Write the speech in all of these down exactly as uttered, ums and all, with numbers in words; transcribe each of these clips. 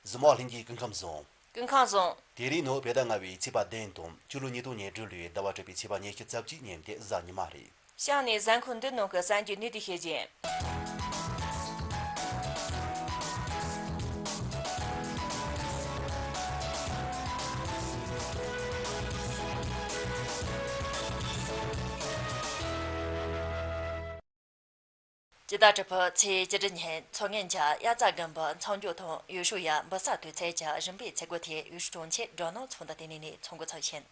གཟིགས་མོ་ལྷན་རྒྱས་སྐུ་ཁམས་བཟང་། སྐུ་ཁམས་བཟང་། དེ་རིང་ནི་བོད་ཟླ་ལྔ་པའི་ཚེས་པ་བདུན་དང་སྤྱི་ལོ་ཉིས་སྟོང་ཉེར་དྲུག་ལོའི་ཟླ་བ་དྲུག་པའི་ཚེས་པ་ཉི་ཤུ་རྩ་གཅིག་ཉིན་ཏེ་གཟའ་ཉི་མ་རེད། གཤམ་ནས་གཟའ་འཁོར་འདིའི་ནང་གི་གསར་འགྱུར་གནད་བསྡུས་ཤིག་ཡིན། སྤྱི་ཟླ་དྲུག་པའི་ཚེས་བཅུ་དྲུག་ཉིན་མཚོ་སྔོན་གྱི་དབྱར་རྩྭ་དགུན་འབུ་མཚམས་འཇོག་དང་ཡུལ་ཤུལ་ཡ་འབུ་གསར་གཏོད་ཚད་ཀྱི་རིམ་པའི་མཛད་སྒོ་དེ་ཡུལ་ཤུལ་གྲོང་ཁྱེར་སྦྲ་ནག་ཚོགས་འདུ་ལྟེ་གནས་ནས་ཚོགས་འགོ་ཚུགས་ཤིང་།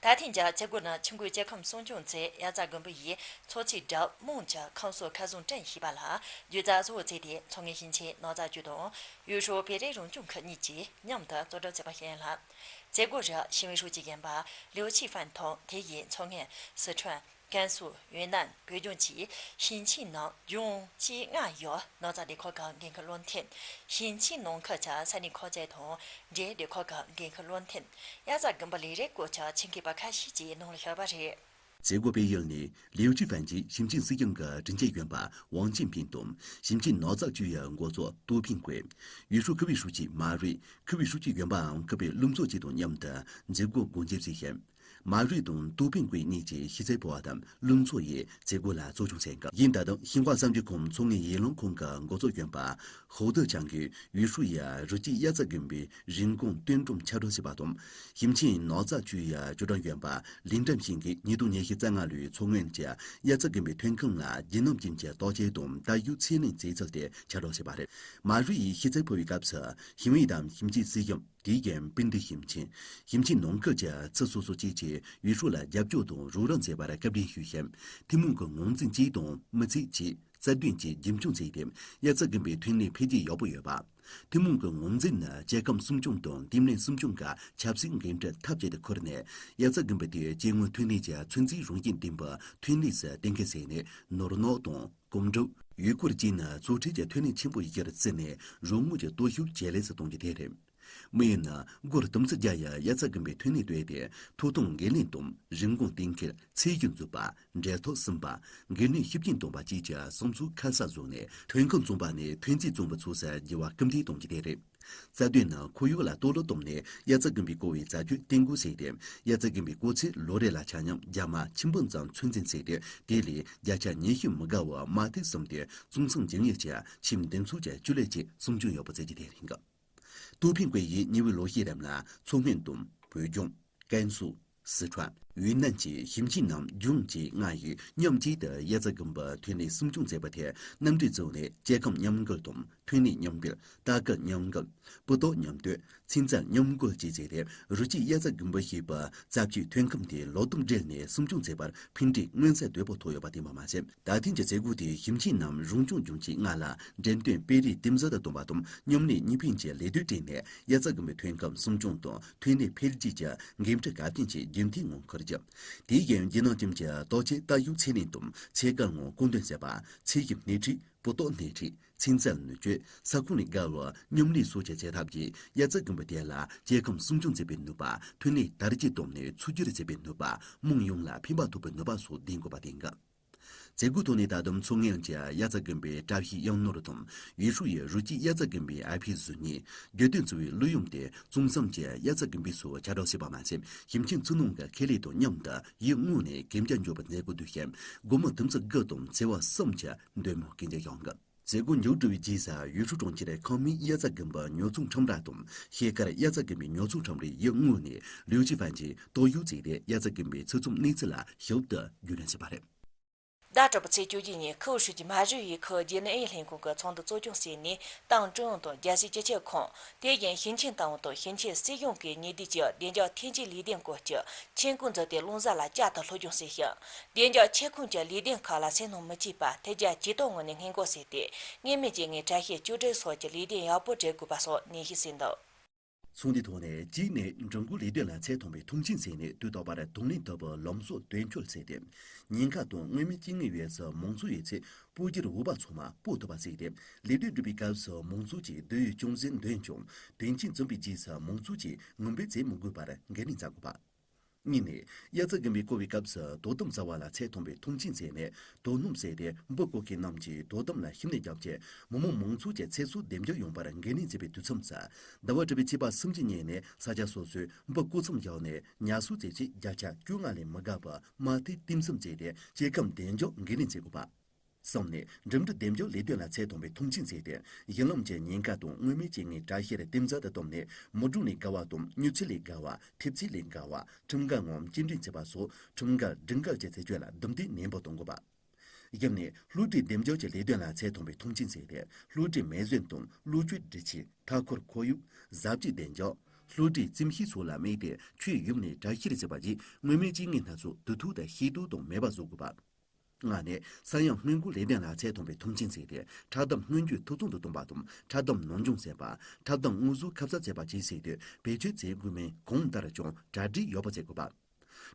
ད་ཐེངས་ཀྱི་མཛད་སྒོ་ནི་ཆུ་འགོའི་སྐྱེ་ཁམས་སྲུང་སྐྱོང་ཚད་དབྱར་རྩྭ་དགུན་འབུ་ཡི་མཚོ་ཚིགས་འགྲམ་དམངས་ཀྱི་ཁམས་གསོ་མཁར་བཟུང་བསྐྲུན་ཞེས་པ་ལ་བརྗོད་རྩ་གཙོ་བོ་བརྩིས་ཏེ་མཚོ་སྔོན་ཞིང་ཆེན་ནགས་རྩྭ་ཅུས་དང་ཡུལ་ཤུལ་བོད་རིགས་རང་སྐྱོང་ཁུལ་གཉིས་ཀྱིས་མཉམ་དུ་གཙོ་སྒྲུབ་བྱས་པ་ཞིག་ཡིན་ལ། མཛད་སྒོ་རུ་ཞིང་པའི་ཧྲུའུ་ཅི་ཡིན་པ་ལིའུ་ཆི་ཧྥན་དང་དེ་ཡིས་མཚོ་སྔོན། སི་ཁྲོན། ཀན་སུའུ། ཡུན་ནན། བོད་ལྗོངས་བཅས་ཞིང་ཆེན་ནང་ལྗོངས་བཅས་ལྔ་ཡི་ནགས་རྩྭ་ལས་ཁུངས་ཀྱི་འགན་འཁུར་བློ་མཐུན། ཞིང་ཆེན་ནང་ཁུལ་གྱི་ས་གནས་ཁག་ཅན་དང་འབྲེལ་ལས་ཁུངས་ཀྱི་འགན་འཁུར་བློ་མཐུན། དབྱར་རྩྭ་དགུན་འབུ་ལས་རིགས་སྐོར་གྱི་ཆེད་མཁས་པ་ཁ་ཤས་ཀྱིས་ནང་ལ་ཞུགས་པ་རེད། མཛད་སྒོ་སྤེལ་ཡུལ་ནས་ལིའུ་ཅི་ཧྥན་གྱིས་ཞིང་ཆེན་སྲིད་གཞུང་གི་དྲིན་ཆེན་གཞོན་པ་ཝང་ཅིན་ཕིང་དང་ཞིང་ཆེན་ནགས་རྩྭ་ཅུས་ཡི་འགོ་གཙོ་ཏུའུ་ཕིང་ཀུའེ། ཡུལ་ཤུལ་ཁུ་བའི་ཧྲུའུ་ཅི་མ་རུས། ཁུ་བའི་ཧྲུའུ་ཅི་གཞོན་པའམ་ཁུ་བའི་བློན་ཚོགས་བཅས་དང་མཉམ་དུ་མཛད་སྒོ་སྒོ་འབྱེད་བྱས་ཤིང་། མ་རུས་དང་ཏུའུ་ཕིང་ཀུའེ་གཉིས་ཀྱིས་ཤེས་ཚད་ཕུལ་བ་དང་བློན་ཚོགས་ཡིས་མཛད་སྒོ་ལ་གཙོ་སྐྱོང་བྱས་འགབ། ཡིན་ད་དུང་ཤིན་ཧྭ་གསར་འགྱུར་ཁང་མཚོ་སྔོན་ཡུལ་ལུང་ཁང་གི་འགོ་གཙོ་གཞོན་པ་ཧོ་ཏི་ཆང་གིས་ཡུལ་ཤུལ་ཡ་རི་སྐྱེས་དབྱར་རྩྭ་དགུན་འབུའི་རིན་གོང་བསྟུན་སྒྲོམ་ཕྱིར་བསྒྲགས་བྱས་པ་དང་། ཞིང་ཆེན་ནགས་རྩྭ་ཅུས་ཡ་ཅུས་ཀྲང་གཞོན་པ་ལིན་ཀྲན་ཤིང་གིས་ཉིས་སྟོང་ཉི་ཤུ་རྩ་ལྔ་ལོའི་མཚོ་སྔོན་གྱི་དབྱར་རྩྭ་དགུན་འབུའི་ཐོན་ཁུངས་ལ་རྒྱུན་རྣམ་ཅན་གྱི་བརྟག་དཔྱད་དང་ལྟ་ཞིབ་ཚད་ལེན་བྱས་ཚུལ་དེ་ཕྱིར་བསྒྲགས་བྱས་པ་རེད། མ་རུས་ཡིས་ཤེས་ཚད་ཕུལ་བའི་སྐབས་སུ་ཞིང་པ་དང་ཞིང་ཆེན་སྲིད་གཞུང་། དེའི་རྐྱེན་སྤུན་ཟླའི་ཞིང་ཆེན། ཞིང་ཆེན་ནང་ཁུལ་གྱི་ཚུད་སོ་སོ་བཅས་ཀྱིས་ཡུལ་ཤུལ་ལ་རྒྱབ་སྐྱོར་དང་རོགས་རམ་བྱས་པར་སྐུ་དྲིན་ཞུས་ཤིང་། ཐུན་མོང་གི་ངོས་འཛིན་བཅས་དང་མི་ཚེ་བཅས་རྩལ་འདོན་གྱིས་རྒྱུན་འཁྱོངས་བྱས་ཏེ་དབྱར་རྩྭ་དགུན་འབུའི་ཐོན་ལས་འཕེལ་རྒྱས་ཡག་པོ་ཡོད་པ། ཐུན་མོང་གི་ངོས་འཛིན་ནི་སྐྱེ་ཁམས་སྲུང་སྐྱོང་དང་བརྟན་ལྷིང་སྲུང་སྐྱོང་གི་ཆབ་སྲིད་འགན་འཁྲི་ཐག་བཅད་དེ་ཁུར་ནས་དབྱར་རྩྭ་དགུན་འབུ་དེ་སྐྱེ་དངོས་ཐོན་ལས་ཀྱི་ཚོད་འཛིན་རང་བཞིན་ལྡན་པའི་ཐོན་ལས་སུ་གཏན་འཁེལ་བྱས་ནས་ནོར་གནག་དང་། གོམ་འགྲོས། ཡུལ་སྐོར་བཅས་ནི་གཙོ་ཁྲིད་ཀྱི་ཐོན་ལས་ཆེན་པོ་ཞིག་བརྩིས་ནས་རོགས་དངུལ་གྱི་སྟོབས་ཤུགས་ཇེ་ལེགས་སུ་གཏོང་རྒྱུ་དེ་རེད། དམིགས་ཡུལ་ནི་སྒོར་དུམ་ཚིགས་བརྒྱ་ཡི་དབྱར་རྩྭ་དགུན་འབུའི་ཐོན་ལས་བཏོད་དེ་ཐོབ་ཐང་འགན་ལེན་དང་རིན་གོང་གཏན་འཁེལ་ཚད་གཞི་འཛུགས་པ་འབྲེལ་ཐོག་ཟིན་པ་འགན་ནུས་ཤུགས་རྐྱེན་གཏོང་བ་བཅས་ཀྱི་བསམ་ཚུལ་ཁ་གསལ་བཟོས་ནས་ཐོན་ཁུངས་བཙོང་པ་ནས་ཐོན་རྫས་བཙོང་བའི་ཕྱོགས་སུ་འགྱུར་བ་སྐུལ་འདེད་གཏོང་རྒྱུ་དེ་རེད། རྩ་དོན་ནི་ཁོར་ཡུག་ལ་གཏོར་བརླག་བཏང་ནས་དབྱར་རྩྭ་དགུན་འབུའི་བཀོལ་བའི་རྩ་ཆེའི་གཏིང་སྒོ་བྱས་ཏེ་དབྱར་རྩྭ་དགུན་འབུའི་བཀོལ་ཚད་ལོ་རེ་ལ་ཆ་སྙོམས་རྒྱ་མ་ཆིག་འབུམ་ཙམ་ཚོད་འཛིན་བྱས་ཏེ་དེ་ལས་བརྒྱ་ཆ་ཉི་ཤུ་མི་དགའ་བ་མ་ཐེབས་གསུམ་དེ་གཙང་གསུམ་འགྱིང་ཡུལ་གྱི་ཁྱིམ་བདེ་འཚོ་གྱི་ཆུ་ལས་ཀྱི་སྲུང་སྐྱོང་ཡག་པོ་བྱེད་རྒྱུ་དེ་ཡིན། ཏུའུ་ཕིང་ཀུའེ་ཡིས་ཉེ་བའི་ལོ་ཤས་རིང་ལ་མཚོ་སྔོན་དང་བོད་ལྗོངས། ཀན་སུའུ། སི་ཁྲོན། ཡུན་ནན་བཅས་ཞིང་ཆེན་ནམ་ལྗོངས་བཅས་ལྔ་ཡིས་མཉམ་གཅིག་ཏུ་དབྱར་རྩྭ་དགུན་འབུ་ཐོན་ལས་སྲུང་སྐྱོང་མཛད་པ་དེ་མཉམ་འབྲེལ་བྱས་ནས་སྐྱེ་ཁམས་མཉམ་འགུལ་དང་ཐོན་ལས་མཉམ་སྤེལ། ལྟ་སྐུལ་མཉམ་འགུལ། སྤུ་རྟོག་མཉམ་གཏོད། ཚན་རྩལ་མཉམ་འགུལ་བཅས་བྱས་ཏེ་རི་སྐྱེས་དབྱར་རྩྭ་དགུན་འབུ་ཞེས་པའི་རྩྭ་ཕྱིའི་ཐོན་ཁུངས་དེ་ལོ་དུམ་སྦྲེལ་ནས་སྲུང་སྐྱོང་བྱས་པར་ཕན་འབྲས་མངོན་གསལ་དོད་པོ་ཐོབ་ཡོད་པ་བསྟན་པ་མ་ཟད། ད་ཐེངས་ཀྱི་མཛད་སྒོ་དེས་ཞིང་ཆེན་ནམ་རང་སྐྱོང་ལྗོངས་ཀྱི་ལྔ་ལ་འགྲེམས་སྟོན་སྤེལ་རེས་གཏིང་ཟབ་ཏུ་གཏོང་བ་དང་མཉམ་ལས་གཉིས་ཕན་གྱི་ལས་དོན་སྤྲད་ནས་དབྱར་རྩྭ་དགུན་འབུའི་ཐོན་ཁུངས་སྲུང་སྐྱོང་དང་ཐོན་ལས་འཕེལ་རྒྱས་ཀྱི་འགན་འཁྲི་འགབ་རྐྱེན་གྱི་རྒྱུན་མཐུད་ངང་འཁུར་རྒྱུ། དེའི་རྐྱེན་རྒྱུ་ནག་ཁྱིམ་གྱི་བརྟག་དཔྱད་ལྟ་ཞིབ་ཚད་ལེན་དང་ཚད་བཀག་ངང་སྐོང་འདོན་བྱེད་པ། ཚད་ཞིབ་སྣེ་ཁྲིད། སྤུ་རྟོག་སྣེ་ཁྲིད། ཚན་རྩལ་ནུས་སྤྱོད། ས་ཁོངས་ལས་བརྒལ་བའི་མཉམ་ལས་སོགས་ཀྱི་བྱེད་ཐབས་ཀྱིས་དབྱར་རྩྭ་དགུན་འབུ་དེ་ལ་སྐྱེ་ཁམས་སྲུང་སྐྱོང་བྱེད་པའི་ནུས་པ། ཐོན་ལས་དར་རྒྱས་གཏོང་ནས་ཚུལ་སྒྱུར་བྱེད་པའི་ནུས་པ། དམངས་ཡོངས་ལ་ཕན་པ་ཐོགས་པའི་ནུས་པ་སོགས་ལྡན་དགོས་པ་བསྟན་གྱི། མཛད་སྒོའི་ཐོག་ནས་ད་དུང་མཚོ་སྔོན་གྱི་དབྱར་རྩྭ་དགུན་འབུའི་བཀྲ་ཤིས་གཡང་ནོར་དང་ཡུས་ཧྲུའུ་ཡི་རི་སྐྱེས་དབྱར་རྩྭ་དགུན་འབུའི་ཨ་ཕའི་གཟུགས་བརྙན། རྒྱུད་སྟོན་གཙོ་བོའི་གླུ་དབྱངས་དེ་གཙང་གསུམ་གྱི་དབྱར་རྩྭ་དགུན་འབུ་སོགས་ཁྱབ་བསྒྲགས་བྱས་པ་མ་ཟད་ཞིང་ཆེན་ཕྱི་ནང་གི་ཁེ་ལས་དང་མཉམ་དུ་ཡིད་ངོ་ནས་གན་རྒྱ་འཇོག་པའི་མཛད་སྒོ་བསྡུས་ཤིང་སྒོར་མོ་དུམ་ཚིགས་དགུ་དང་བྱེ་བ་གསུམ་གྱི་འདོད་མོས་གན་རྒྱ་བཞེངས་གི། མཛད་སྒོ་མཇུག་སྒྲིལ་བའི་རྗེས་སུ་ཡུས་ཧྲུའུ་གྲོང་ཁྱེར་ཁང་མིག་དབྱར་རྩྭ་དགུན་འབུ་ཉོ་ཚོང་ཁྲོམ་ར་དང་ཤེལ་དཀར་དབྱར་རྩྭ་དགུན་འབུའི་ཉོ་ཚོང་ཁྲོམ་རའི་ཡིད་ངོ་ནས་ལིའུ་ཅི་ཧྥན་གྱིས་རྟོག་ཞིབ་བྱས་ཏེ་དབྱར་རྩྭ་དགུན་འབུའི་ཚོད་བསྲུབས་གནས་ཚུལ་ལ་ཞིབ་ཏུ་རྒྱུས་ལོན་བྱས་པ་རེད། ཟླ་དྲུག་པའི་ཚེས་བཅུ་གཅིག་ཉིན་ཁུའུ་ཧྲུའུ་ཅི་མ་རུའུ་ཡིས་ཁུའུ་ལྗེ་ནི་ཨེ་ལྷན་ཁང་གི་ཚོགས་འདུ་གཙོ་སྐྱོང་བྱས་ནས་ཏང་ཀྲུང་དབྱང་དང་རྒྱལ་སྲིད་སྤྱི་ཁྱབ་ཁང་། དེ་བཞིན་ཞིང་ཆེན་ཏང་ཨུ་དང་ཞིང་ཆེན་སྲིད་གཞུང་གིས་ཉེ་དུས་ཀྱི་བདེ་འཇགས་ཐོན་སྐྱེད་ལས་དོན་སྐོར་གྱི་ཆེད་འགོ་འཛུགས་ཏེ་རླུང་གསར་ལ་བསྐྱར་དུ་སློབ་སྦྱོང་བྱས་ཤིང་། བདེ་འཇགས་ཆེད་ཁོངས་ཀྱི་ལས་དོན་ཁག་ལ་སེམས་ནང་མི་སྐྱིད་པ་ཐེབས་རྒྱ་ཇེ་མཐོར་ངང་ནས་སྔོན་འགོག་བྱས་ཏེ། སྔོན་མའི་སྤྱི་ངན་དྲག་ཤུགས་གཅོད་འཕྲི་སོགས་ཀྱི་ལས་དོན་ཡག་པོ་སྒྲུབ་དགོས་པ་སོགས་ནན་བཤད་བྱས་འདུག། ཚོགས་འདུའི་ཐོག་ནས་གཅིག་ནས་འགྲུལ་འཁོར་ལས་དོན་ལ་ཚད་མཐོན་པོའི་མཐོང་ཆེན་བྱས་ནས་དུས་ཐོག་པར་དང་ལེན་ཐུབ་པའི་ལམ་སྲོལ་དོན་འཁྱོལ་བྱས་ཏེ། ཉེན་ཁ་དང་མངོན་མེད་རྐྱེན་ངན་ཡོད་སའི་མང་ཚོགས་ཡོད་ཚད་སྤོ་སྒྱུར་འོས་འབབ་ཚང་མ་སྤོ་ཐུབ་པ་བྱས་ཏེ། ལས་དོན་སྒྲུབ་པའི་སྐབས་སུ་མང་ཚོགས་ཀྱིས་སྡོད་ཡུལ་ཅུང་ཟད་འདོན་ཀྱང་དོན་ཆེན་བྱུང་བའི་རྗེས་སུ་མང་ཚོགས་ཀྱིས་ངུ་འབོད་བྱེད་མི་དགོས་པར་འགན་ལེན་བྱ་དགོས་པ། གཉིས་ནས། དབྱར་རྩྭ་དགུན་འབུའི་བརྐོ་བའི་སྐབས་སུ་དོ་དམ་གསར་བ་ལ་ཚད་མཐོན་པོས་མཐོང་ཆེན་མཛད་ནས། དོ་སྣང་བྱས་ཏེ། འབུ་བརྐོ་མཁན་རྣམས་ཀྱིས་དོ་དམ་ལ་ཤུགས་སྣོན་བརྒྱབ་རྗེས། མི་མང་མང་ཚོགས་ཀྱི་ཚེ་སྲོག་འདེམས་སྐྱོར་ཡོང་བར་འགན་ལེན་བྱེད་པའི་དུས་མཚམས་སུ། ཟླ་བ་དྲུག་པའི་ཚེས་པ་སུམ་ཅུ་ཉིན་ནས་ས་ཆ་སོ་སོའི་འབུ་བརྐོ་མཚམས་བཞག་ནས། ཉར་གསོ་བྱས་རྗེས་བརྒྱ་ཆ་བཅོ་ལྔ་ལས་མི་འགའ་བ་མ་མཐའི་གཏིང་ཟབ་བྱས་ཏེ། སྐྱེ་ཁམས་བདེ་འཇགས་འགན་ལེན་བྱེད་དགོས་པ། གསུམ་ནས། འགྲིམ་འགྲུལ་འདེམས་སྐྱོར་ལས་དོན་ལ་ཚད་མཐོན་པོས་མཐོང་ཆེན་བྱས་ཏེ། གཞི་ལམ་གྱི་ཉེན་ཁ་དང་མངོན་མེད་རྐྱེན་ངན་དྲག་ཤོས་རིགས་གཏིང་ཟབ་ཏུ་བཏོན་ནས། མི་གྲངས་ལས་བརྒལ་བ་དང་མྱུར་ཚད་ལས་བརྒལ་བ། ཐེབས་ཚད་ལས་བརྒལ་བ། ཁྲིམས་འགལ་ངང་སྐྱེལ་འདྲེན་བྱེད་པ་སོགས་ཁྲིམས་འགལ་སྒྲིག་འགལ་གྱི་རྩད་གཅོད་ལ་རྡུང་རྡེག་ནན་པོ་གཏོང་དགོས་པ། བཞི་ནས། བསླུ་བྲིད་འདེམས་སྐྱོར་གྱི་ལས་དོན་ལ་ཚད་མཐོན་པོས་མཐོང་ཆེན་བྱས་ཏེ། བསླུ་བྲིད་མེ་ཟོན་དང་བསླུ་བཅོས་སྒྲིག་ཆས། མཐའ་འཁོར་ཁོར་ཡུག་གཟབ་རྒྱས་བདེ་འཇགས། བསླུ་བྲིད་རྩོམ་གཤིས་སོགས་ལ་དམིགས་ཏེ། ཁྱོན་ཡོངས་ནས་གྲ་སྒྲིག་བྱེད་པ་བཅས། མངོན་མེད་རྐྱེན་ངན་སྣ་ཚོགས་དུས་ཐོག་ཏུ་ཤེས་རྟོགས་དང་མེད་པ་བཟོ་དགོས་པ། ལྔ་ནས། ས་ཡོམ་སྔོན་འགོག་ལས་དོན་ལ་ཚད་མཐོན་པོས་མཐོང་ཆེན་བྱས་ཏེ། འཁྲབ་གཏམ་སྔོན་ཇུས་མཐོ་ཚད་དུ་གཏོང་བ་དང་། འཁྲབ་གཏམ་ནོར་འབྱུང་བྱེད་པ། འཁྲབ་གཏམ་དངོས་ཟོག་ཁ་གསབ་བྱེད་པ་བཅས་བྱེད་དུས། བེད་སྤྱོད་བྱེད་དགོས་མིན་གང་ལྟར་ཀྱང་གྲ་སྒྲིག་ཡོད་པ་བྱེད་དགོས་པ།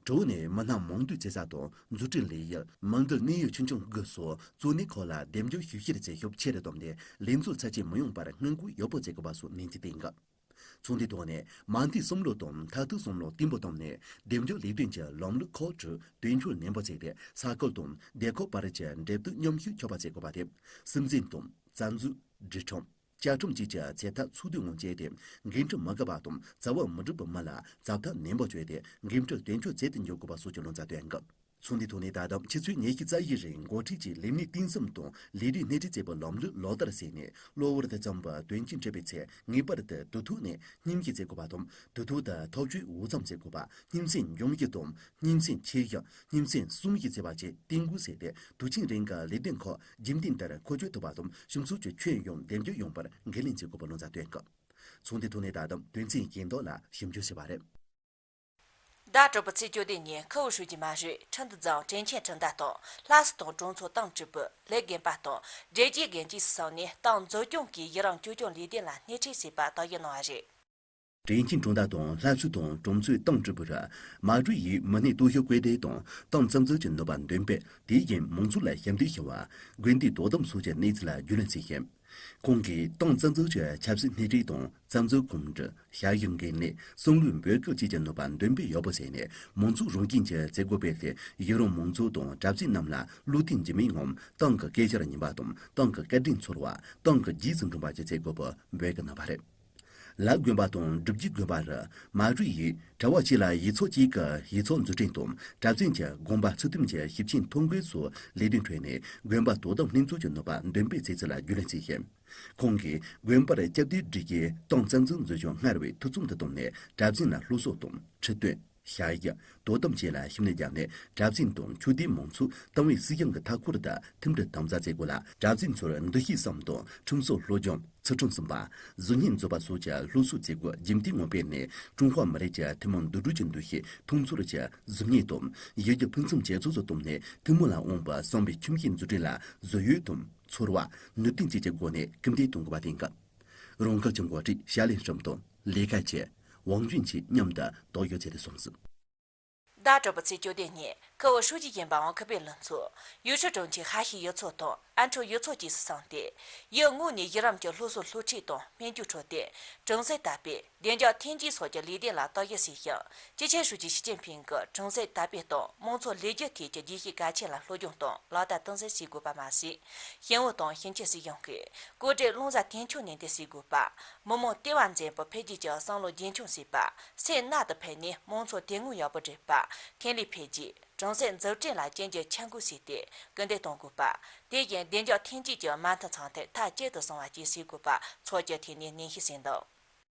དྲུག་ནས། མི་སྣ་མང་སྡུད་བྱེད་ས་དང་འཛུགས་སྐྲུན་ལས་གཞི། མི་འདུས་གནས་ཡུལ་ཆུང་ཆུང་དགུ་སོགས་གཙོ་གནད་ཁག་ལ་འདེམས་སྐྱོར་ཞིབ་བཤེར་བྱེད་ཤུགས་ཆེ་རུ་བཏང་སྟེ། ལས་འཛོལ་ཚབས་ཆེན་མི་ཡོང་བར་སྔོན་འགོག་ཡག་པོ་བྱེད་དགོས་པ་སོགས་ནན་གྱིས་བསྟན་གྱི། ཚོགས་འདུའི་ཐོག་ནས། མ་མཐའི་བསམ་བློ་དང་མཐར་ཐུག་བསམ་བློ་བརྟན་པོ་བཏང་ནས། འདེམས་སྐྱོར་ལས་དོན་གྱི་ལམ་ལུགས་ཁག་དྲུག་དོན་འཁྱོལ་ནན་པོ་བྱས་ཏེ། ས་ཁུལ་དང་སྡེ་ཁག་བར་གྱི་འབྲེལ་གཏུག་མཉམ་ཤུགས་ཆགས་པ་བྱེད་དགོས་པ་སྟེ། སྲིད་འཛིན་དང་རྩ་འཛུགས། སྒྲིག་ཁྲིམས། བཅའ་ཁྲིམས་བཅས་ཀྱི་བྱེད་ཐབས་ཚུལ་དུ་ངོམ་བྱས་ཏེ། འགན་འཁྲི་མི་དགོས་པ་དང་རྩ་བ་མི་སྒྲུབ་པའི་མི་ལ་བྱ་ཐབས་ནན་པོ་སྤྱོད་དེ། འགན་འཁྲི་དོན་འཁྱོལ་མཛད་དུ་འཇུག་དགོས་པ་སོགས་ཀྱི་བློ་འཚབ་བཏོན་གྱི། ཚོགས་འདུའི་ཐོག་ནས། ད་ལྟ་ཕྱི་ཚེས་ཉི་ཤུ་རྩ་བཞི་རིང་འགོ་ཁྲིད་ཀྱིས་ལས་གནས་གཏིང་ཟབ་དང་ལས་རིགས་སྣེ་ཁྲིད་བྱེད་པའི་ལམ་ལུགས་ལག་བསྟར་བྱས་ནས། གློ་བུར་དུ་བརྩམས་པའི་དོན་རྐྱེན་འཕྲད་པའི་ཚེ། ངེས་པར་དུ་དུས་ཐོག་ནས་སྙན་ཞུ་བྱེད་དགོས་པ་དང་། དུས་ཐོག་ཏུ་ཐག་གཅོད་འོས་འཚམ་བྱེད་དགོས་པ། སྙན་སེང་འབྱུང་རྒྱུ་དང་། སྙན་སེང་ཆེ་བཞག་སྙན་སེང་གསུང་བཞིན་བྱེད་པ་བཅས་གཏན་འཁེལ་བྱས་ཏེ། དུས་ཆེན་རིང་གི་ལས་དོན་ཁག་རྒྱུན་ལྡན་ལྟར་འཁོ་སྤྱོད་ཐུབ་པ་དང་། སྤྱི་ཚོགས་ཀྱི་ཁྱོན་ཡོངས་འདེམས་སྐྱོར་ཡོང་བར་འགན་ལེན་བྱེད་དགོས་པའི་བློ་འཚབ་བཏོན་གྱི། ཚོགས་འདུའི་ཐོག་ནས། ད་ལྟ་དོན་ཚན་གཞན་དག་ལ་ཞིབ་འཇུག་བྱས་པ་རེད། ཟླ་དྲུག་པའི་ཚེས་བཅུ་བདུན་ཉིན། ཁུ་བོ་ཧྲུའུ་ཅི་མ་ཧྲི། ཁྲི་འདུ་རྫོང་། དྲིན་ཆེན་གྲུབ་མཐའ་དང་། ལྷ་ས་དང་གྲོང་ཚོ་ཏང་ཀྲི་པུའུ། ལས་རྒན་པ་དང་། སྒྲིག་གཞི་འགན་འཁྱེར་སོགས་ནས། ཏང་འཛུགས་སྐྱོང་གི་ཡི་རང་བཅོས་སྐྱོང་ལས་དོན་ལ་སྣེ་ཁྲིད་བྱས་པ་དག་ཡིག་གནང་བ་རེད། དྲིན་ཆེན་གྲུབ་མཐའ་དང་། ལྷ་ས་དང་གྲོང་ཚོའི་ཏང་ཀྲི་པུའུ། མ་ཀྲུའུ་ཡིས་མི་སྣའི་སྟོབས་ཤུགས་བཀོད་སྒྲིག་དང་། ཏང་རྩ་འཛུགས་ཀྱི་ནུས་པ་འདོན་སྤེལ། དེ་བཞིན་མང་ཚོགས་ལ་ཞབས་འདེགས་ཞུ་བ། དགོན་སྡེའི་དོ་དམ་སོགས་ཀྱི་གནས་ཚུལ་ལ་རྒྱུས་ལོན་བྱས་ཤིང་། ཁོང་གིས་ཏང་རྩ་འཛུགས་ཀྱི་ཆབ་སྲིད་སྣེ་ཁྲིད་དང་། རྩ་འཛུགས་གོམས་འདྲིས། ཞབས་ཞུ་འགན་ལེན། སྲུང་ལུགས་འབོད་སྐུལ་བཅས་ཀྱི་ནུས་པ་འདོན་སྤེལ་ཡག་པོ་བྱས་ནས། མང་ཚོགས་རང་བཞིན་གྱི་བྱེད་སྒོ་སྤེལ་ཏེ། གཞི་རིམ་མང་ཚོགས་དང་གྲྭ་བཙུན་རྣམས་ལ་བློ་མཐུན་འཇིགས་མེད་ངང་ཏང་གི་སྐད་ཆར་ཉན་པ་དང་། ཏང་གི་བཀའ་དྲིན་ཚོར་བ། ཏང་གི་རྗེས་སུ་འབྲང་བ་བཅས་བྱེད་དགོས་པའི་འབོད་སྐུལ་གནང་བ་རེད། ལ་དགོན་པ་དང་སྒྲུབ་བརྒྱུད་དགོན་པ་རུ། མ་ཀྲུའུ་ཡིས་གྲྭ་བ་གཅིག་ལ་ཡིག་ཚོགས་གཅིག་གི་ཡིག་ཚོགས་འཛུགས་སྐྲུན་དང་། གྲྭ་བཙུན་གྱི་དགོན་པ་ཚུལ་ཁྲིམས་ཀྱི་ཞིབ་མཆན་ཐོ་འགོད་སོགས་ལས་དོན་ཁྲོད་ནས། དགོན་པ་དོ་དམ་ལྷན་ཚོགས་ཀྱི་ནུས་པ་འདོན་སྤེལ་བྱས་ཚུལ་ལ་རྒྱུས་ལོན་བྱས་ཤིང་། ཁོང་གིས་དགོན་པར་སྐྱབས་བཅོལ་སྒྲིག་གཞིའི་ཏང་རྩ་འཛུགས་འཛུགས་སྐྱོང་སྔར་བས་འཐུས་ཚང་དུ་བཏང་ནས། གྲྭ་བཙུན་ལ་སློབ་གསོ་དང་ཁྲིད་སྟོན། ཞབས་ཞུ། དོ་དམ་བཅས་ལ་ཤུགས་སྣོན་བརྒྱབ་ནས། གྲྭ་བཙུན་དང་ཆོས་དད་མང་ཚོགས་ཏང་ཨུའི་སྲིད་གཞུང་གི་མཐའ་འཁོར་དུ་མཐུན་སྒྲིལ་དམ་ཟབ་བྱེད་དགོས་ལ། གྲྭ་བཙུན་ཚོར་འདུ་ཤེས་གསུམ་དང་། ཁྲིམས་སྲོལ་སློབ་སྦྱོང་། ཚུལ་ཁྲིམས་གསུམ་པ། གཟུགས་བརྙན་བཟོ་བ་སོགས་ཀྱི་སློབ་གསོའི་བྱེད་སྒོ་རྒྱུན་མཐུད་ངང་སྤེལ་ནས། ཀྲུང་ཧྭ་མི་རིགས་ཀྱི་ཐུན་མོང་འདུ་འགྲོ་གི་འདུ་ཤེས་མཐོང་ཚོར་གྱི་གཟུགས་བརྙན་དང་། གཞི་རྒྱ་ཕུན་སུམ་ཇེ་ཚོགས་སུ་བཏང་ནས། ཐུན་མོང་ལ་དབང་བའི་བསམ་པའི་ཁྱིམ་གཞིས་འཛུགས་སྐྲུན་ལ་གཟུགས་ཡོད་དང་། ཚོར་བ། ནུས་རྟེན་བཅས་ཀྱི་སྒོ་ནས་སྐུལ་འདེད་གཏོང་དགོས་པ་བསྟན་གྱི། རང་འགུལ་གྱི་འགོ་ཁྲིད་ཞྭ་ལི་ཧྲིན་དང་ལས་ཀ་བྱེད། ཝང་ཅུན་གྱིས་མཉམ་དུ་དོགས་ཡོད་ཚུལ་དུ་གསུངས་སོང་། ཟླ་དྲུག་པའི་ཚེས་བཅུ་བདུན་ཉིན། ཁུ་བོ་ཧྲུའུ་ཅི་ཡིན་པའམ་ཁུ་པའི་ལུང་ཚོ། ཡུས་ཧྲི་གྲོང་ཁྱེར་ཧྭ་ཤིས་ཡུལ་ཚོ་དང་ཨན་ཁྲོ་ཡུལ་ཚོ་བཅས་སུ་སོང་སྟེ། ཡུལ་དངོས་ནས་གཞི་རིམ་གྱི་སློབ་གསོ་སློབ་ཁྲིད་དང་སྨན་བཅོས་འཕྲོད་བསྟེན། གྲོང་གསེབ་དར་སྤེལ། བདེ་འཇགས་ཐོན་སྐྱེད་སོགས་ཀྱི་ལས་དོན་ལ་རྟོག་ཞིབ་བྱས་ཤིང་། སྤྱི་ཁྱབ་ཧྲུའུ་ཅི་ཞི་ཅིན་ཕིང་གིས་གྲོང་གསེབ་དར་སྤེལ་དང་མང་ཚོགས་ལས་རྒྱུ་ཐད་ཀྱི་རྒྱས་བཤད་གལ་ཆེན་ལ་སློབ་སྦྱོང་དང་ལག་བསྟར་དམ་ཟབ་བྱེད་དགོས་པ་མ་ཟད། ཞིང་ཨུ་དང་ཞིང་ཆེན་སྲིད་གཞུང་གིས་བཀོད་སྒྲིག་བླང་བྱ་མཐུན་འཁྱོངས་ནན་ཏན་བྱེད་དགོས་པ། མི་དམངས་ལྟེ་བ་འཛིན་པའི་འཕེལ་རྒྱས་ཀྱི་བསམ་བློ་རྒྱུན་འཁྱོངས་བྱེད་པ། སེམས་རྣལ་དུ་ཕུལ་ནས་མང་ཚོགས་དེ་སྔོན་ཡག་པོ་སྒྲུབ་པ། ཐོན་ལས་འཕེལ་རྒྱས། གྲོང་གསེབ་འཛུགས་སྐྲུན་ལ་གཅིག་གྱུར་འཆར་འགོད་བྱས་ཏེ་སྐུལ་འདེད་གཏོང་དགོས་པ། དེ་བཞིན་བདེ་འཇགས་ཐོན་སྐྱེད་ཀྱི་མ་མཐའ་ཚང་ཐབས་མཐའ་གཅིག་ཏུ་སྲུང་བ་བཅས་བྱེད་དགོས་པ་ཚོགས་ཀྱི་ཐད་ནས་ནན་བཤད་གསན་འདུག།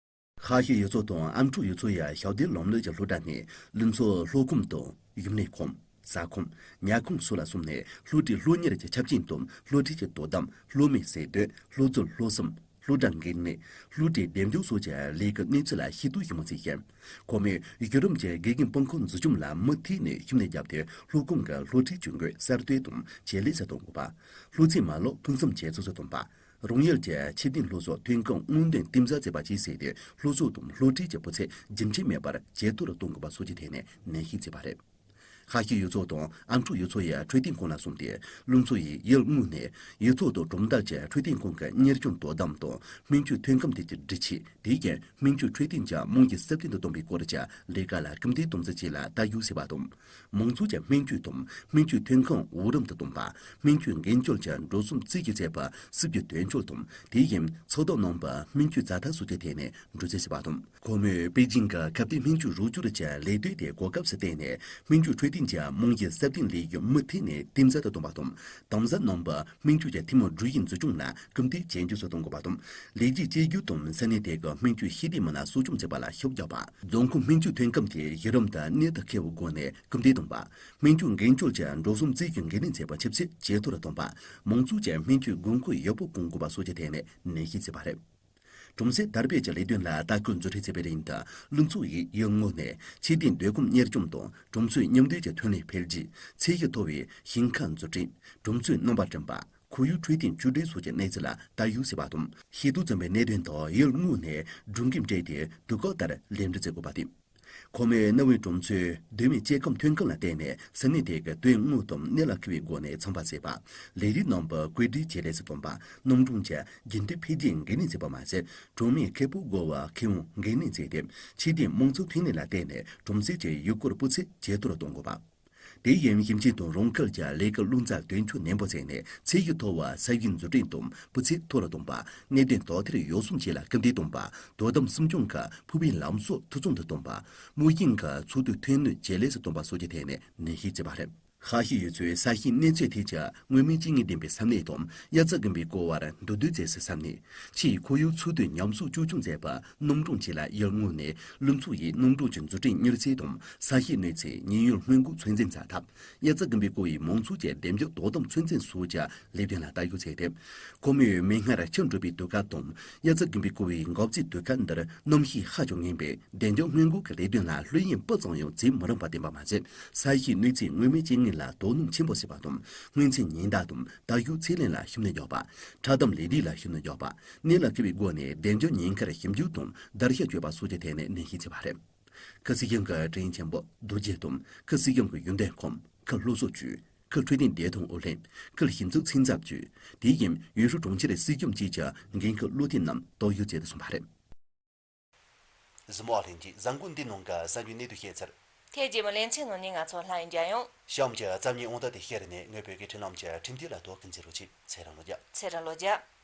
ཧྭ་ཤིས་ཡུལ་ཚོ་དང་ཨན་ཁྲུའུ་ཡུལ་ཚོ་ཡི་ཞབས་འདེགས་ལམ་ལུགས་ཀྱི་སློབ་གྲྭ་ནས་ལུང་ཚོ་སློབ་ཁང་དང་ཡུམ་གནས་ཁང་། ཟ་ཁང་། ཉལ་ཁང་སོགས་ལ་སོང་ནས་སློབ་གྲྭའི་སློབ་གཉེར་གྱི་ཆ་རྐྱེན་དང་སློབ་ཁྲིད་ཀྱི་དོ་དམ། སློབ་མའི་ཟས་དོད། སློབ་གཙོ་སློབ་གསུམ། སློབ་གྲྭ་འགན་ལེན། སློབ་གྲྭའི་འདེམས་སྐྱོར་སོགས་ཀྱི་ལས་ཀའི་གནས་ཚུལ་ལ་ཤེས་རྟོགས་ཞིབ་མོ་བྱས་ཤིང་། ཁོ་མོས་གཞི་རིམ་གྱི་དགེ་རྒན་དཔུང་ཁག་འཛུགས་སྐྱོང་ལ་མུ་མཐུད་ནས་ཤུགས་སྣོན་བརྒྱབ་སྟེ། སློབ་ཁང་གི་སློབ་ཁྲིད་ཇུས་འགོད་གསར་གཏོད་དང་ཇེ་ལེགས་སུ་གཏོང་དགོས་པ། སློབ་ཚན་མ་ལག་ཕུན་སུམ་ཇེ་ཚོགས་སུ་གཏོང་བ། རང་ཡུལ་གྱི་ཆོས་ལྡན་སློབ་གསོ་ཐོན་ཁུངས་སྔོག་འདོན་གཏིང་ཟབ་བྱེད་པ་བཅས་བྱས་ཏེ། སློབ་གསོ་དང་སློབ་ཁྲིད་ཀྱི་སྤུས་ཚད་རྒྱུན་ཆད་མེད་པར་ཇེ་མཐོ་རུ་གཏོང་དགོས་པ་སོགས་ཀྱི་ཐད་ནས་ནན་བཤད་བྱས་པ་རེད། ཁ་ཤས་ཡུལ་ཚོ་དང་ཨ་མཆོག་ཡུལ་ཚོ་ཡི་འཕྲོད་བསྟེན་ཁང་ལ་སོང་སྟེ། བློན་ཚོ་ཡིས་ཡུལ་དངོས་ནས་ཡུལ་ཚོ་དང་གྲོང་རྡལ་གྱི་འཕྲོད་བསྟེན་ཁང་གི་གཉེར་སྐྱོང་དོ་དམ་དང་སྨན་བཅོས་ཐོན་ཁུངས་དེ་གའི་སྒྲིག་ཆས། དེ་བཞིན་སྨན་བཅོས་འཕྲོད་བསྟེན་གྱི་རྨང་གཞི་སྲ་བརྟན་དུ་གཏོང་བའི་སྐོར་གྱི་ལས་ཀ་ལ་སྐུལ་འདེད་གཏོང་ཚུལ་བཅས་ལ་ལྟ་སྐྱོང་བྱས་པ་དང་། མང་ཚོགས་ཀྱི་སྨན་བཅོས་དང་སྨན་བཅོས་ཐོན་ཁུངས་འོག་རིམ་དུ་གཏོང་བ། སྨན་བཅོས་འགན་བཅོལ་གྱི་འགྲོ་སོང་རྩིས་ཀྱི་བྱེད་པ་སྲིད་ཇུས་དོན་འཁྱོལ་དང་། དེ་བཞིན་ཚོགས་ཐོག་གནང་བའི་སྨན་བཅོས་རྩ་དག་སོགས་ཀྱི་ཐད་ནས་འགྲོ་སོང་བྱས་པ་དང་། ཁོ་མོས་པེ་ཅིང་གི་ཁ་གཏད་སྨན་བཅོས་རོགས་སྐྱོར་གྱི་ལས་དོན་དེ་གོ་སྐབས་སུ་བརྟེན་ནས། སྨན་བཅོས་འཕྲོད་བསྟེན་གྱི་རྨང་གཞི་སྲ་བརྟན་ལས་ཀྱི་མུ་མཐུད་ནས་གཏིང་ཟབ་ཏུ་གཏོང་བ་དང་། དེང་གཟའ་རྣམ་པ་སྨན་བཅོས་ཀྱི་ཐུན་མོང་སྒྲིག་གཞི་འཛུགས་སྐྱོང་ལ་སྐུལ་འདེད་ཇེ་མགྱོགས་སུ་གཏོང་དགོས་པ་དང་། ལས་རིགས་བཅོས་བསྒྱུར་དང་ས་གནས་དེ་གའི་སྨན་བཅོས་ཤེས་ལྡན་མི་སྣ་གསོ་སྐྱོང་བྱེད་པ་ལ་ཤུགས་རྒྱག་པ། རྫོང་ཁོངས་སྨན་བཅོས་ཐོན་ཁུངས་དེ་གཞི་རིམ་དུ་གནད་དུ་འཁེལ་བའི་སྒོ་ནས་སྐུལ་འདེད་གཏོང་བ། སྨན་བཅོས་འགན་བཅོལ་གྱི་འགྲོ་སོང་རྩིས་ཀྱི་འགན་ལེན་བྱེད་པ་ཆབ་སྲིད་ཇེ་མཐོར་གཏོང་བ། མང་ཚོགས་ཀྱི་སྨན་བཅོས་དགོས་མཁོ་ཡག་པོ་སྐོང་དགོས་པ་སོགས་ཀྱི་ཐད་ནས་ནན་བཤད་བྱས་པ་རེད། གྲོང་གསེབ་དར་སྤེལ་གྱི་ལས་དོན་ལ་ལྟ་སྐུལ་མཛུབ་ཁྲིད་བྱེད་པའི་རིང་དུ། བློན་ཚོགས་ཡིས་ཡུལ་དངོས་ནས་ཆོས་དད་སྡོད་ཁང་གཉེར་སྐྱོང་དང་གྲོང་ཚོའི་མཉམ་འདུས་ཀྱི་ཐོན་ལས་འཕེལ་རྒྱས། ཚད་གཞི་མཐོ་བའི་ཞིང་ཁ་འཛུགས་སྐྲུན། གྲོང་ཚོའི་རྣམ་པ་བསྐྲུན་པ། ཁོར་ཡུག་འཕྲོད་བསྟེན་བཅོས་སྒྲིག་སོགས་ཀྱི་གནས་ཚུལ་ལ་ལྟ་སྐྱོང་བྱས་པ་དང་། ཤེས་རྟོགས་ཚན་པའི་གནད་དོན་དག་ཡུལ་དངོས་ནས་སྒྲུབ་འགན་སྤྲད་དེ། དུས་བཀག་ལྟར་ལེགས་འགྲུབ་བྱེད་དགོས་པ་སྟེ། ཁོ་མོས་གནའ་བོའི་གྲོང་ཚོའི་སྡོད་མི་སྐྱེ་ཁམས་ཐོན་ཁུངས་ལ་བརྟེན་ནས་ས་གནས་དེ་གའི་དོན་དངོས་དང་གནད་ལ་འཁེལ་བའི་སྒོ་ནས་འཚམས་པ་བྱེད་པ། ལས་རིགས་རྣམ་པ་བཀོད་སྒྲིག་བྱེད་ལས་སུ་གཏོང་པ། སྣུམ་གྲངས་ཀྱི་རྒྱུན་མཐུད་འཕེལ་རྒྱས་འགན་ལེན་བྱེད་པ་མ་ཟད། གྲོང་མིའི་ཁེ་སྤོགས་བགོ་བའི་ཁེ་དབང་འགན་ལེན་བྱས་ཏེ། ཆོས་དད་དམངས་གཙོ་ཐོན་ལས་ལ་བརྟེན་ནས་གྲོང་གསེབ་ཀྱི་ཡུལ་སྐོར་སྤུས་ཚད་ཇེ་མཐོར་གཏོང་དགོས་པ། དེ་བཞིན་ཞིབ་མཆན་དང་རང་འཁུལ་གྱི་ལས་ཀའི་བློ་རྩ་དོན་འཁྱོལ་ནན་པོ་བྱས་ནས། ཚད་གཞི་མཐོ་བའི་ས་ཡུལ་འཛུགས་སྐྲུན་དང་སྤུས་ཚད་མཐོ་རུ་གཏོང་བ། གནད་དོན་དག་ཐེར་ཡོ་བསྲང་བཅས་ལ་སྐུལ་འདེད་གཏོང་བ། དོ་དམ་སྲུང་སྐྱོང་གི་ཕུགས་ཕན་ལམ་སྲོལ་འཐུས་ཚང་དུ་གཏོང་བ། རྨོ་ཞིང་གི་འཚོ་སྡོད་ཐོན་ནུས་ཇེ་ལེགས་སུ་གཏོང་བ་སོགས་ཀྱི་ཐད་ནས་ནན་བཤད་བྱས་པ་རེད། ཧྭ་ཤིས་ཡུལ་ཚོའི་ས་གཤིས་གནས་ཚད་ཐད་ཀྱི་མངོན་མིན་ཇི་ལྔས་བདེན་པའི་ས་གནས་དང་། དབྱར་རྩྭ་དགུན་འབུའི་བཀོད་པར་མདོར་བསྡུས་བྱས་ཚེ་ས་གནས། ཕྱིའི་ཁོར་ཡུག་འཚོ་སྡོད་ཉམས་གསོ་བཅོས་སྐྱོང་མཛད་པ། སྣུམ་གྲངས་བཅས་ལ་ཡུལ་དངོས་ནས་བློན་ཚོགས་ཡིས་སྣུམ་གྲངས་ཀྱི་འཛུགས་སྐྲུན་མྱུར་ཚད་དང་། ས་གཤིས་གནས་ཚད་ཉེན་གཡོལ་སྔོན་འགོག་ཚོད་འཛིན་བྱ་ཐབས། དབྱར་རྩྭ་དགུན་འབུའི་བཀོད་པའི་མང་ཚོགས་ཀྱི་བདེ་འཇགས་དོ་དམ་ཚོད་འཛིན་སོགས་ཀྱི་ལས་དོན་ལ་ལྟ་སྐྱོང་བྱས་ཏེ། ཁོ་མོས་མིག་སྔར་ཆུ་འགྲོ་བའི་དུས་སྐབས་དང་། དབྱར་རྩྭ་དགུན་འབུའི་བཀོད་པའི་འགོ་བརྩེགས་དུས་སྐབས་འདིར་གནམ་གཤིས་ཧ་ཅང་ངན་པས། བདེ་འཇགས་སྔོན་འགོག་གི་ལས་དོན་ལ་ལྷོད་གཡེང་སྤུ་ཙམ་ཡང་བྱེད་མི་རུང་བ་བསྟན་པ་མ་ཟད། ས་གཤིས་གནས་ཚད་མངོན་མིན་ཇི་ལྔ་ལ་དོ་སྣང་ཆེན་པོ་བྱེད་པ་དང་། སྔོན་ཚད་ཉེན་བརྡ་དང་ལྟ་སྐྱོང་ཚད་ལེན་ལ་ཤུགས་སྣོན་རྒྱག་པ། འཁྲབ་གཏམ་ལས་རིགས་ལ་ཤུགས་སྣོན་རྒྱག་པ། གནད་ལ་འཁེལ་བའི་སྒོ་ནས་བདེ་འཇགས་ཉེན་ཁར་ཞིབ་འཇུག་དང་བརྡར་ཤ་གཅོད་པ་སོགས་ཀྱི་ཐད་ནས་ནན་བཤད་བྱས་པ་རེད། ཁུལ་སྲིད་གཞུང་གི་དྲིན་ཆེན་པོ་རྡོ་རྗེ་དང་། ཁུལ་སྲིད་གཞུང་གི་ཡོན་ཏན་ཁོངས། ཁུལ་སློབ་གསོ་ཅུས། ཁུལ་འཕྲོད་བསྟེན་བདེ་ཐང་ཨུ་ལྷན། ཁུལ་ཞིབ་འཇུག་ཚན་རྩལ་ཅུས། དེ་བཞིན་ཡུས་ཧྲུའུ་གྲོང་ཁྱེར་སྲིད་གཞུང་བཅས་ཀྱི་འགན་འཁུར་བློ་མཐུན་རྣམས་དོགས་ཡོད་ཅེས་གསུངས་པ་རེད། གཟིགས་མོ་བ་ལྷན་གྱིས་གཟའ་འཁོར་འདིའི་ནང་གི་གསར་འགྱུར་གནད་དུ་བཤད་ཚར། ཐེངས་རྗེས་མའི་ལེ་ཚན་ནང་ནས་ང་ཚོ་སླར་ཡང་མཇལ་ཡོང་། གཤམ་གྱི་རྩོམ་ཉིད་ཨང་རྟགས་དེ་བཤེར་ནས་ངོ་བོད་སྐད་འཕྲིན་ལམ་གྱི་ཁྲིམས་དེབ་ལ་དོ་ཁུར་མཛད་རོགས་གྱིས། ཚེ་རིང་ལོ་བརྒྱ། ཚེ་རིང་ལོ་བརྒྱ།